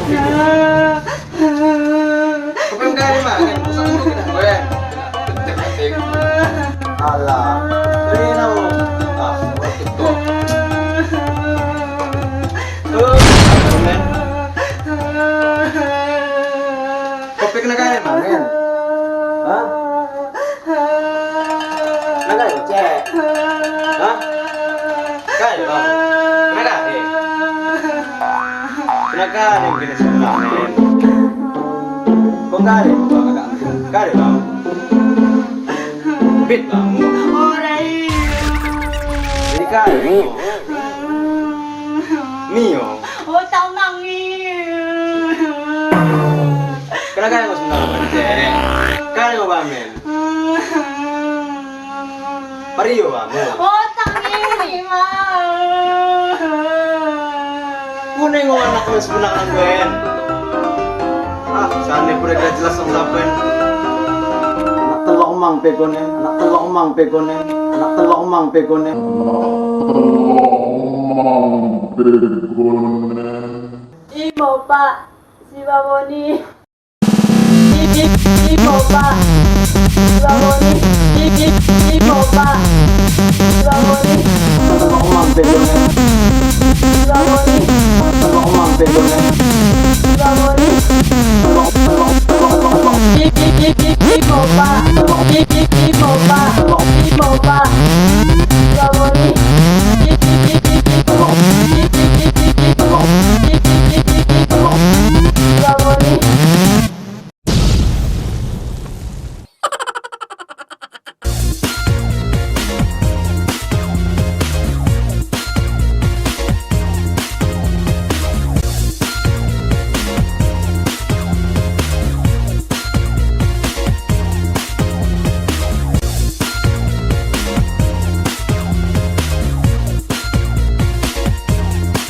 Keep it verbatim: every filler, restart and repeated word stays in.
Kopimu kari ma, kan? Usah tunggu kita, kowe. Alah, rena mo. Ah, orang TikTok. Kopimu kari ma, men? Hah? Kenapa, Cek? Hah? Kenapa? Kenapa? Kenapa yang kena sebelah, men? Kau kari, kau kagak kari, Bang. Bit, Bang. Ora iyo. Jadi kari. Mio. Utang mangi. Kenapa kau sebelah, Cek? Kari kau, Bang, men? Pario, Bang. Utang ini, Bang. Kuning, oh, anak lu sebelah, men. Ah, sana pura gak jelas sama siapa. Anak telok emang pegonen, anak telok emang pegonen, anak telok emang pegonen. Imo, Pak, si Bawoni. I-, i-, imo, Pak, si Bawoni. I-, i-, imo, Pak, si Bawoni. Anak telok emang pegonen. Si Bawoni.